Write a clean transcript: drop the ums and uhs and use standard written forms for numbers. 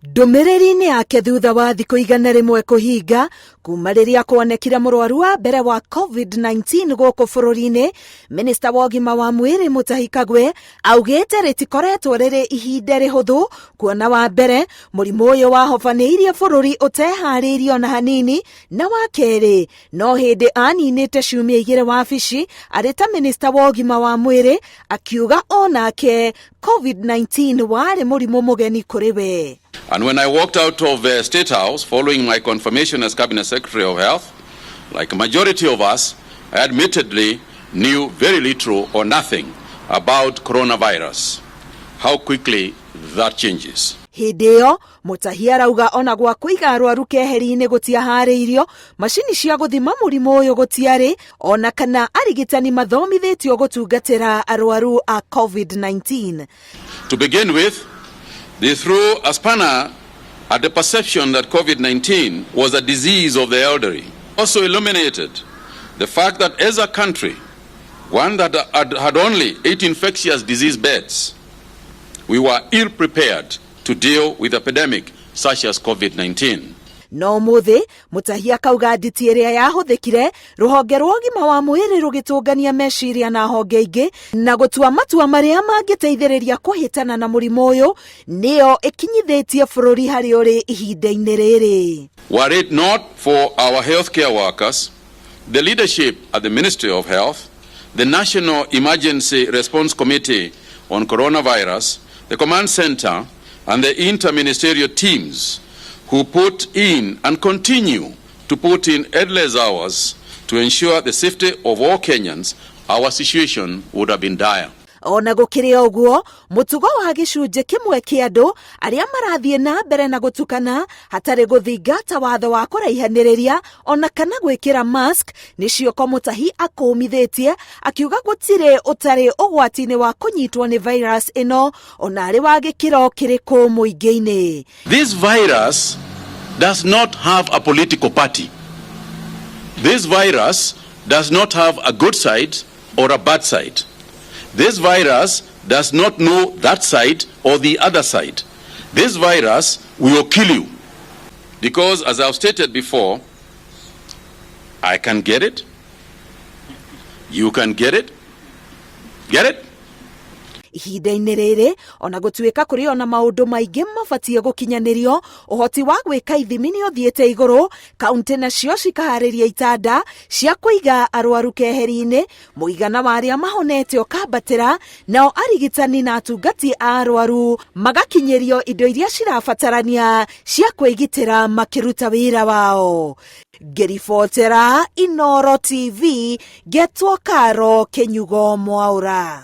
Ndũmĩrĩri-inĩ yake thutha wa thikũ 100 kũhinga kuma rĩrĩa kuonekire mũrwaru wa mbere wa COVID-19 gũkũ bũrũri-inĩ, minista wa ũgima wa mwĩrĩ Mutahi Kagwe augĩte rĩtikoretwo rĩrĩ ihinda rĩhũthũ, kuona wa mbere mũrimũ ũyũ wahobanĩirie bũrũri ũteharĩirie ona hanini, na wa kerĩ no hĩndĩ aninĩte ciumia 2 wabici arĩ ta minista wa ũgima wa mwĩrĩ, akiuga onake COVID-19 warĩ mũrimũ mũgeni kũrĩ we. And when I walked out of the State House following my confirmation as Cabinet Secretary of Health, like a majority of us, I admittedly knew very little or nothing about coronavirus. How quickly that changes. Hĩndĩ ĩyo Mutahi arauga ona gwa kũiga arwaru keheri-inĩ gũtiaharĩirio, macini cia gũthima mũrimũ ũyũ gũtiarĩ, ona kana arigitani mathomithĩtio gũtungatĩra arwaru a COVID-19. To begin with, they threw a spanner at the perception that COVID-19 was a disease of the elderly. Also illuminated the fact that as a country, one that had only 8 infectious disease beds, we were ill-prepared to deal with epidemic such as COVID-19. No mũthĩ Mutahi akauga nditi ĩrĩa yahũthĩkire rũhonge rwa ũgima wa mwĩrĩ rũgĩtũngania meciria na honge ingĩ na gũtua matua marĩa mangĩteithĩrĩria kũhĩtana na mũrimũ ũyũ nĩyo ĩkinyithĩtie bũrũri harĩ ũrĩ ihinda-inĩ rĩrĩ. Were it not for our healthcare workers, the leadership at the Ministry of Health, the National Emergency Response Committee on Coronavirus, the Command Center, and the interministerial teams who put in and continue to put in endless hours to ensure the safety of all Kenyans, our situation would have been dire. Ona gũkĩrĩ ũguo, mũtugo wa gĩcunjĩ kĩmwe kĩa andũ arĩa marathiĩ na mbere na gũtukana hatarĩ gũthingata watho wa kũraihanĩrĩria ona kana gwĩkĩra mask nĩ cioko Mutahi akũmithĩtie, akiuga gũtirĩ ũtarĩ ũgwati-inĩ wa kũnyitwo nĩ virus ĩno ona arĩ wa gĩkĩro kĩrĩkũ mũingĩ-inĩ. This virus does not have a political party. This virus does not have a good side or a bad side. This virus does not know that side or the other side. This virus will kill you. Because, as I've stated before, I can get it. You can get it. Get it? Ihinda-inĩ rĩrĩ, ona gũtuĩka kũrĩ ona maũndũ maingĩ mabatiĩ gũkinyanĩrio, ũhoti wa gwĩka ithimi nĩ ũthiĩte igũrũ, kaunti nacio cikaharĩria itanda cia kũiga arwaru keheri-inĩ, mũigana wa arĩa mahonete ũkambatĩra, nao arigitani na atungati a arwaru magakinyĩrio indo iria cirabatarania cia kwĩgitĩra makĩruta wĩra wao. Ngĩribotera Inoro TV, ngetwo Karo Kĩnyugo Mwaũra.